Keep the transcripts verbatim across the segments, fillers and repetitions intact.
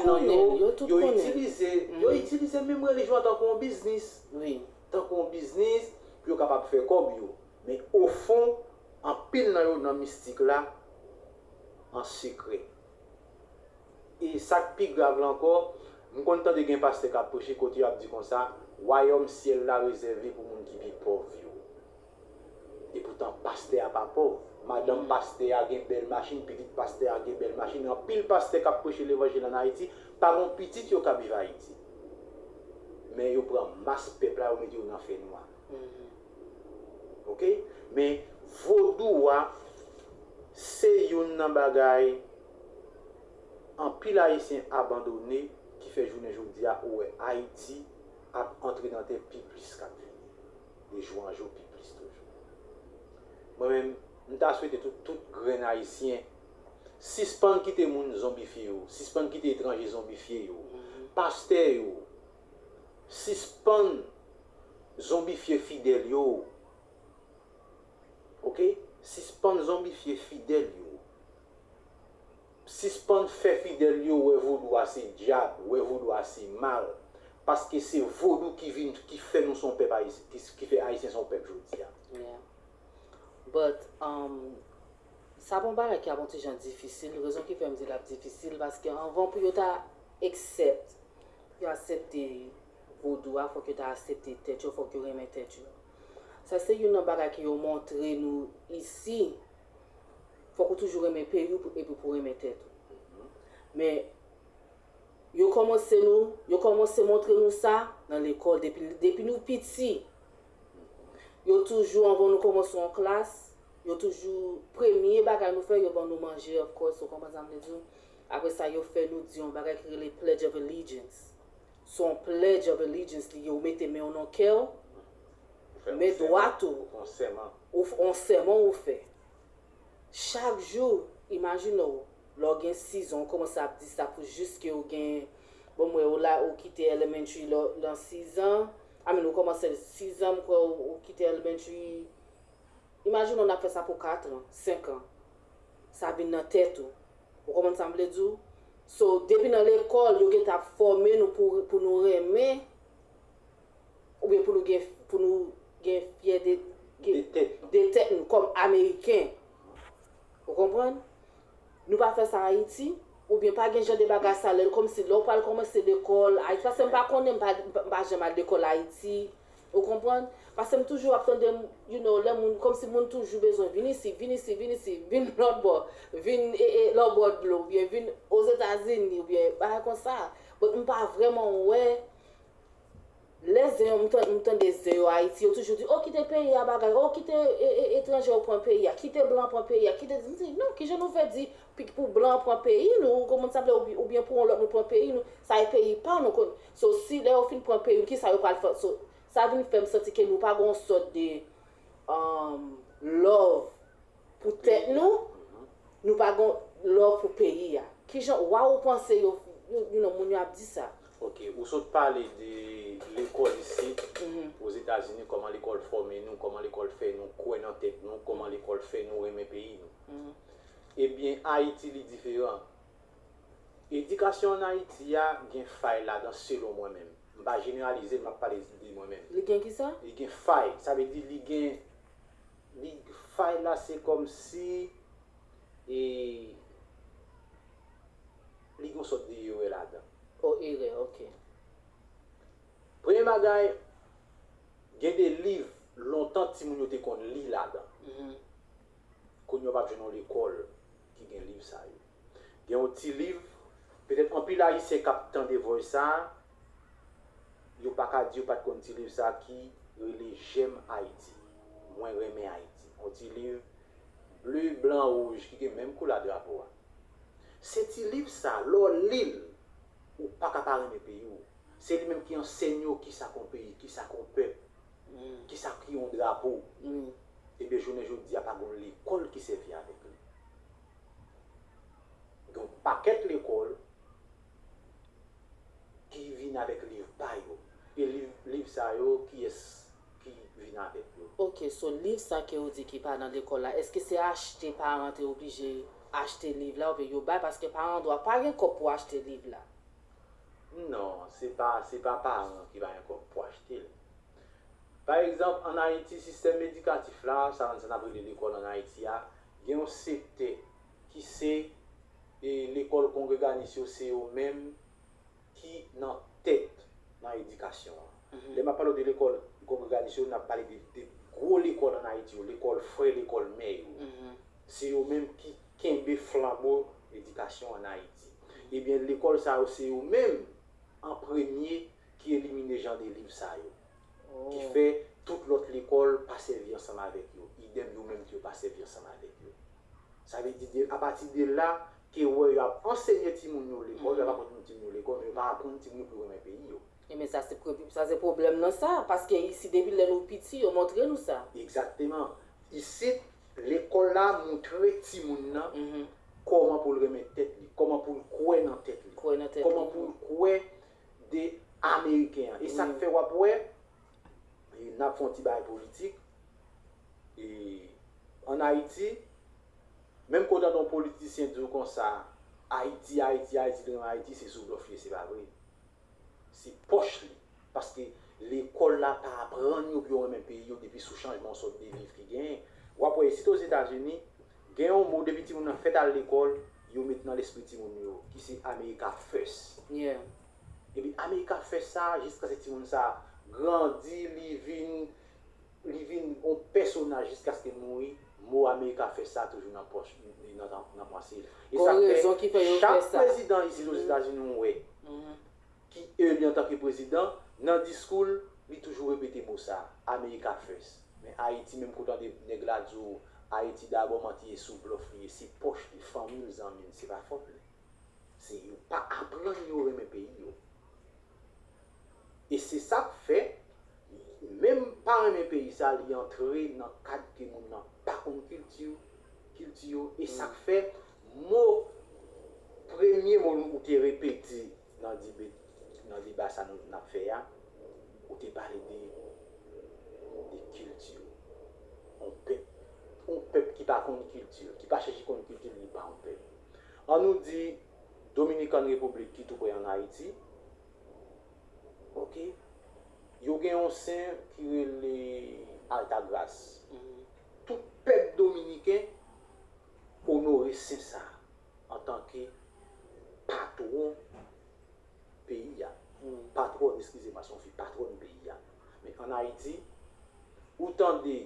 Yo, yo itilize, yo itilize menm relijyon an tankou yon biznis. Tankou yon biznis pou yo kapab fè kòb yo. Men ofon, anpil nan yo nan mistik la an sekrè. E sa k pi grav la ankò, m konn tande gen pastè k ap preche kote y ap di konsa, wayòm syèl la rezève pou moun ki pi pòv yo. Epoutan, pastè a pa pòv. Madanm pastè a gen bèl machin, pitit pastè a gen bèl machin. Anpil pastè k ap preche levanjil ann Ayiti pa gen pitit yo k ap viv Ayiti. Men yo pran mas pèp la, yo mete yo nan fènwa. Oke? Men vodou a, se youn nan bagay anpil Ayisyen abandone ki fè jounen jodi a ou wè Ayiti ap antre nan tè pi plis k ap vini. De jou an jou pi plis toujou. Mwen menm, m ta swete tout, tout grenn Ayisyen sispann kite moun zonbifye yo, sispann kite etranje zonbifye yo, pastè yo, sispann zonbifye fidèl yo. Oke? Sispann zonbifye fidèl yo. Sispann fè fidèl yo wè vodou a se dyab, wè vodou a se mal. Paske se vodou ki vin, ki fè nou se yon pèp ayisyen, ki, ki fè Ayisyen se yon pèp jodi a. Yeah. But, um, sa pa yon bagay ki ap yon ti jan difisil. Rezon ki fè m di l ap difisil, paske anvan pou yo ta accept, pou yo aksepte vodou a, fòk yo ta aksepte tèt yo, fòk yo renmen tèt yo. Sa se youn nan bagay ke yo montre nou isi. Fòk ou toujou renmen peyi w epi pou renmen tèt ou. Men, yo kòmanse nou, yo kòmanse montre nou sa nan lekòl depi, depi nou piti. Yo toujou, anvan nou kòmanse yon klas, yo toujou, premye bagay nou fè, yo ban nou manje, of course, ou konprann sa m vle di w. Apre sa, yo fè nou di yon bagay ki rele Pledge of Allegiance. Se yon Pledge of Allegiance li ye, ou mete men w nan kè w, men dwat ou, yon sèman ou fè. Chak jou, imajine w, lè w gen sizan, ou kòmanse ap di sa pou jiske w gen, bon, m wè ou la, ou kite elementary lè w nan sizan, I mean, ou kòmanse sizan, m kwè ou, ou kite elementary, imajine w n ap fè sa pou kat an, senk an, sa vin nan tèt ou, ou konprann sa m vle di w? So, depi nan lekòl, yo gentan ap fòme nou pou, pou nou renmen, oubyen pou nou gen, pou nou gen fyè de, de tèt nou kòm Ameriken. Ou konprann? Nou pa fè sa Ayiti, oubyen pa gen jan de bagay sa lè, kòmsi lè w pral kòmanse lekòl Ayiti, paske m pa konnen, m pa, m pa janm al lekòl Ayiti, ou konprann? Paske m toujou ap tande, you know, lè moun, kòmsi moun toujou bezwen vin isi, vin isi, vin isi, vin lòtbò, vin e, e, lòtbò dlo, oubyen vin Ozetazini, oubyen bagay konsa. But m pa vrèman wè Lè zen yo, m tande zen yo Ayiti, yo toujou di, o kite peyi a bagay, o kite etranje yo pran peyi a, kite blan pran peyi a, kite, m di, non, kijan nou fè di pou blan pran peyi nou, ou konprann sa m vle, oubyen pou yon lòt moun pran peyi nou, sa e peyi pa nou, so si lè yo fin pran peyi nou, kisa yo pral fè, so sa vin fè m santi ke nou pa gen yon sòt de love pou tèt nou, nou pa gen love pou peyi a. Kijan, why ou panse yo, you, you know, moun yo ap di sa? Ok, ou sot pale de lekòl isit, Ozetazini, kòman lekòl fòme nou, kòman lekòl fè nou kwè nan tèt nou, kòman lekòl fè nou renmen peyi nou. Ebyen, Ayiti li diferan. Edikasyon ann Ayiti a gen fay ladan selon mwen menm. M pa jeneralize, m ap pale de mwen menm. Li gen kisa? Li gen fay, sa vle di li gen, li, fay la se kòmsi e li gen yon sòt de erè ladan. O, erè, ok. Premye bagay, gen de liv lontan timoun yo te konn li ladan. Kounye a w p ap jwenn yon lekòl ki gen liv sa yo. Gen yon ti liv, petèt anpil Ayisyen k ap tande voice sa a, yo pa ka di yo pa t konn ti liv sa a ki rele J'aime Haïti, Mwen renmen Ayiti. Yon ti liv ble, blan, wouj ki gen menm koulè drapo a. Se ti liv sa a, lè w li l, ou pa ka pa renmen peyi w. Se li menm ki ansèy w kisa k yon peyi, kisa k yon pèp, kisa ki yon drapo. Ebyen, jounen jodi a, pa gen yon lekòl ki sèvi avèk li. Gen yon pakèt lekòl ki vin avèk liv pa yo. E liv, liv sa yo, kiyès ki vin avèk yo? Ok, so liv sa ke ou di ki pa nan lekòl la, èske se achte, paran te oblije achte liv la, oubyen yo bay, paske paran dwa pa gen kòb pou achte liv la? Non, se pa, se pa paran ki pa gen kòb pou achte l. Pa egzanp, ann Ayiti, sistèm edikatif la, sa, sa n ap rele lekòl ann Ayiti a, gen yon sektè ki se, e, lekòl kongreganis yo, se yo menm ki nan tèt nan edikasyon an. Lè m ap pale w de lekòl kongreganis yo, n ap pale de, de gwo lekòl ann Ayiti yo, lekòl frè, lekòl mè yo. Se yo menm ki kenbe flanbo edikasyon ann Ayiti. Ebyen, lekòl sa yo, se yo menm an premye ki elimine jan de liv sa yo. Ki fè tout lòt lekòl pa sèvi ansanm avèk yo. Idèm yo menm tou yo pa sèvi ansanm avèk yo. Sa vle di, de, apati de la, ke wè yo ap ansenye timoun yo lekòl, yo ap aprann timoun yo lekòl, men yo pa aprann timoun yo pou yo renmen peyi yo. Ebyen, sa se, pre- sa se pwoblèm nan sa, paske isi, depi lè nou piti, yo montre nou sa. Egzakteman. Isit, lekòl la montre timoun nan kòman pou l renmen tèt li, kòman pou l kwè nan tèt li, Kwè nan tèt kòman li. pou l kwè de Ameriken an. E sa k fè w ap wè, e n ap fè yon ti bagay politik, e ann Ayiti, menm kote yon politisyen di w konsa, Ayiti, Ayiti, Ayiti, li renmen Ayiti, se sou blòf li ye, se pa vre. Se pòch li. Paske lekòl la pa aprann yo pou yo renmen peyi yo depi sou chanjman yon sòt de liv ki genyen. W ap wè isit Ozetazini, gen yon mo depi timoun nan fèt al lekòl, yo met nan lespri timoun yo, ki se America First. Epi America First sa, jiskaske timoun sa grandi, li vin, li vin yon pèsonaj jiskaske l mouri, mo America First sa toujou nan pòch, li nan, nan panse l. E sa k fè, chak prezidan isit Ozetazini ou wè, ki eli antanke prezidan, nan diskou l, li toujou repete mo sa, America First. Men Ayiti, menm kote w tande nèg la di w, Ayiti dabò, manti ye, sou blòf li ye, se pòch li, fanmi l, zanmi l, se pa fòt li. Se yo pa aprann yo renmen peyi yo. E se sa k fè, menm pa renmen peyi sa, li antre nan kad ke moun nan pa konn kilti, kilti yo, e sa k fè mo, premye mo ou te repete nan deba, nan deba sa nou n ap fè a, ou te pale de, de kilti. Yon pèp, yon pèp ki pa konn kilti, ki pa chèche konn kilti, li pa yon pèp. An nou di Dominican Republic ki tou prè ann Ayiti, oke, yo gen yon sen ki rele Altagrace. Tout pèp dominiken onore sen sa a antanke patwon peyi a. Patwòn, eskize m, se yon fi, patwòn peyi a. Men ann Ayiti, ou tande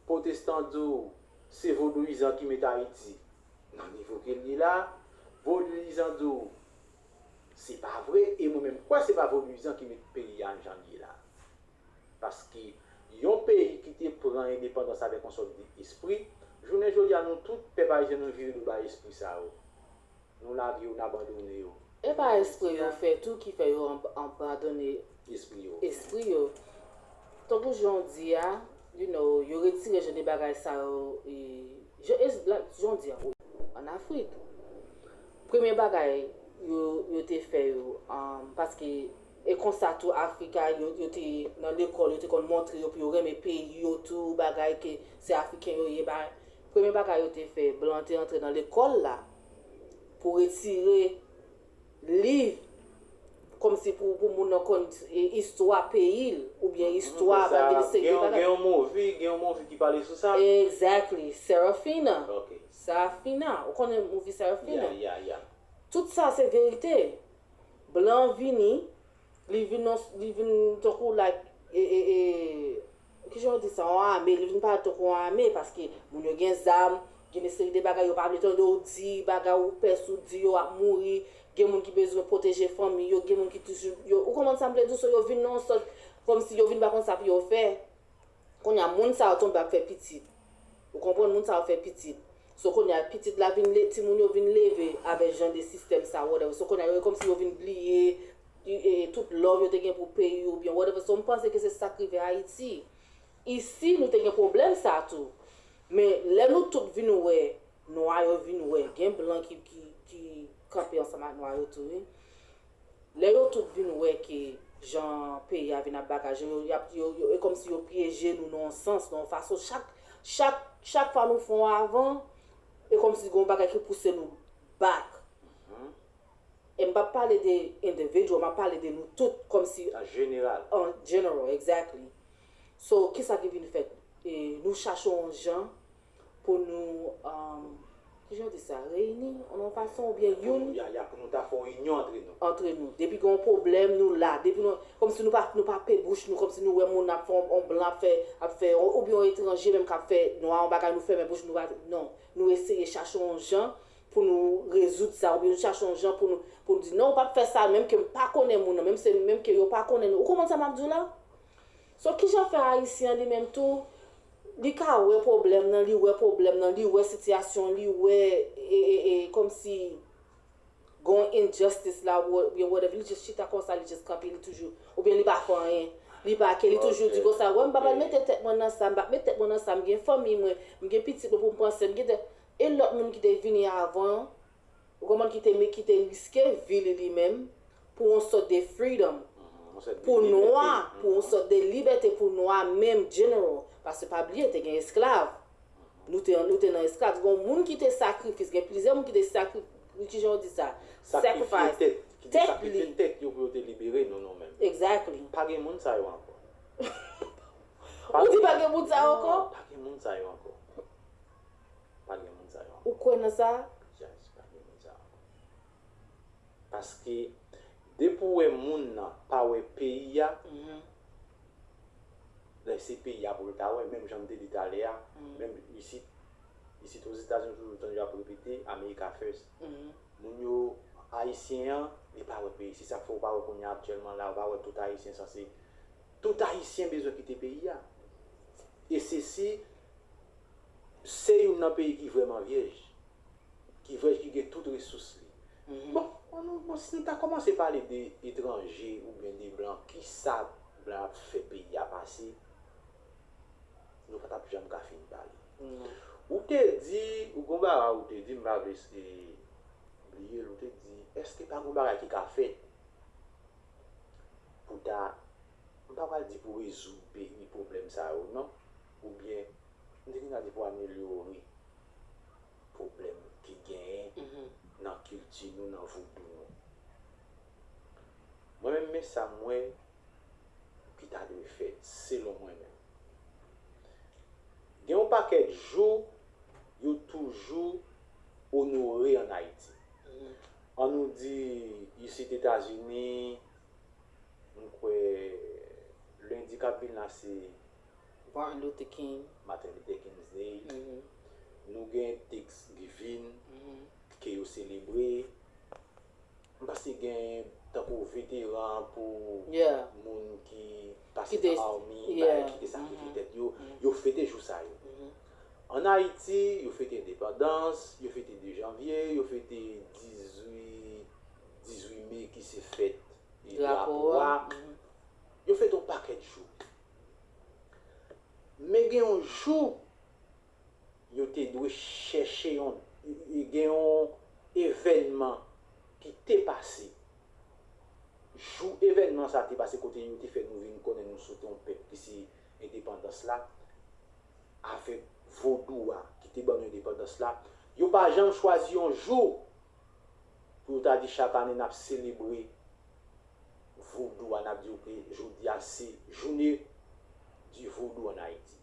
pwotestan di w se vodouyizan ki met Ayiti nan nivo ke l ye la, vodouyizan di w se pa vre, e mwen menm kwè se pa vodouyizan ki met peyi a jan l ye la. Paske yon peyi ki te pran endepandans avèk yon sòt de espri, jounen jodi a nou tout, pèp ayisyen, nou vire do bay espri sa yo. Nou lage yo, n abandone yo. E pa espre yo fè tou ki fè yo ab- abandone espri yo. Espri yo. Tankou jan w di a, you know, yo retire jan de bagay sa yo, e, jan, e, la, jan w di a, wi, ann Afrik. Premye bagay yo, yo te fè yo, um, paske e konsa tou Afrik a, yo, yo te nan lekòl, yo te konn montre yo pou yo renmen peyi yo tou, bagay ke se Afriken yo ye, bagay. Premye bagay yo te fè, blan te antre nan lekòl la pou retire liv, kòmsi pou, pou moun nan konn, e, istwa peyi l, oubyen istwa, gen de seri de bagay. Gen yon movie, gen yon movie ki pale sou sa. Exactly, Sarafina. Sarafina, ou konnen movie Sarafina? Tout sa se verite. Blan vini, li vin non, li vin tankou, like, e, e, e, kijan yo di sa, yon ame, li vin parèt tankou yon ame, paske moun yo gen zam, gen de seri de bagay yo pa vle tande w di, bagay ou pè si w di yo ap mouri, gen moun ki bezwen pwoteje fanmi yo, gen moun ki toujou, yo, ou konprann sa m vle di w, so yo vin nan yon sòt, kòmsi yo vin pa konn sa pou yo fè. Kounye a, moun sa yo tonbe ap fè pitit. Ou konprann, moun sa yo fè pitit. So, kounye a, pitit la vin le, timoun yo vin leve avèk jan de sistèm sa, whatever. So, kounye a, yo, e kòmsi yo vin bliye, e, e, tout love yo te gen pou peyi yo, oubyen whatever. So, m panse ke se sa k rive Ayiti. Isi, nou te gen pwoblèm sa tou. Men, lè nou tout vin wè, nwa yo vin wè, gen blan ki, ki, ki kanpe ansanm ak nwa yo tou, wi. Lè yo tout vin wè ke jan peyi a vin ap bagay, jan yo, y ap, yo, yo, e kòmsi yo pyeje nou nan yon sans, nan yon fason. Chak, chak, chak fwa nou fè yon avan, e kòmsi gen yon bagay ki pouse nou back. M p ap pale de individual, m ap pale de nou tout, kòmsi An jeneral. An general, exactly. So, kisa ki vin fèt? E, nou chache yon jan pou nou, um, kijan di sa, reyini an yon fason oubyen youn Ya, ya, pou nou ta fè yon inyon antre nou. Antre nou. Depi gen yon pwoblèm, nou la. Depi nou, kòmsi nou pa, nou pa pe bouch nou, kòmsi nou wè moun ap fè yon, yon blan ap fè, ap fè, oubyen yon etranje menm k ap fè nwa yon bagay, nou fèmen bouch nou, pa, non. Nou eseye chache yon jan pou nou rezoud sa, oubyen nou chache yon jan pou nou, pou nou di, non, ou p ap fè sa, menm ke m pa konnen moun nan, menm se, menm ke yo pa konnen nou. Ou konprann sa m ap di w la? So, kijan fè Ayisyen an li menm tou, li ka wè pwoblèm nan, li wè pwoblèm nan, li wè sitiyasyon, li wè, e, e, e, kòmsi, gon injustice la, oubyen whatever, li just chita konsa, li just kanpe, li toujou, oubyen li pa fè anyen, li pa ke, li toujou di konsa, wè, m pa pral mete tèt mwen nan sa, m p ap met tèt mwen nan sa, m gen fanmi mwen, m gen pitit mwen pou m panse, m gen tèt, e lòt moun ki te vini avan, ou konprann, ki te, ki te riske vi li li menm, pou yon sòt de freedom, pou nwa, pou yon sòt de libète pou nwa menm, general, paske pa bliye, te gen esklav. Nou te, nou te nan esklav. Gen moun ki te sakrifis, gen plizyè moun ki te sakrifis, kijan w di sa? Sakrifye tèt, ki te sakrifye tèt yo pou yo te libere nou, nou menm. Exactly. Pa gen moun sa yo ankò. Ou di pa gen moun sa yo ankò? Pa gen moun sa yo ankò. Pa gen moun sa yo ankò. Ou kwè nan sa? Yes, pa gen moun sa yo ankò. Paske depi w wè moun nan pa wè peyi a, lè se peyi a pou l ta wè, menm jan m te di talè a, menm isit, isit Ozetazini toujou tande yo ap repete, America first. Moun yo, Ayisyen an, li pa wè peyi. Se sa k fè w pa wè kounye a aktyèlman la, w pa wè tout Ayisyen sanse, tout Ayisyen bezwen kite peyi a. E se si se youn nan peyi ki vrèman vyèj, ki vrèj, ki gen tout resous li. Bon, ann nou, bon, si nou ta kòmanse pale de etranje oubyen de blan, kisa blan ap fè peyi a pase, nou pa t ap janm ka fin pale. Ou te di, ou gon bagay ou te di, m pa vle bliye l, ou te di, èske pa gon bagay ki ka fèt pou ta, m pa pral di pou rezoud peyi pwoblèm sa yo, non, oubyen, m te gentan di pou amelyore pwoblèm ki genyen nan kilti nou, nan vodou nou. Mwen menm, men sa m wè ki ta dwe fèt, selon mwen menm. Gen yon pakèt jou, yo toujou onore ann Ayiti. Ann nou di, isit Etazini, m kwè, lendi k ap vin la, se Martin Luther King. Martin Luther King's Day. Nou gen Thanksgiving, ke yo selebre. M panse gen tankou veteran pou moun ki pase nan army, bagay ki te sakrifye tèt yo. Yo fete jou sa yo. Ann Ayiti, yo fete endepandans, yo fete de janvye, yo fete dizuit, dizuit me ki se fèt drapo a. Yo fete yon pakèt jou. Men gen yon jou, yo te dwe chèche yon, gen yon evènman ki te pase. Jou evènman sa te pase kote yo te fè nou vin konnen nou sot yon pèp ki se endepandans la, avèk vodou a ki te ban nou endepandans la. Yo pa janm chwazi yon jou pou yo ta di chak ane n ap selebre vodou a, n ap di, oke, jodi a se journée du vodou en Haïti.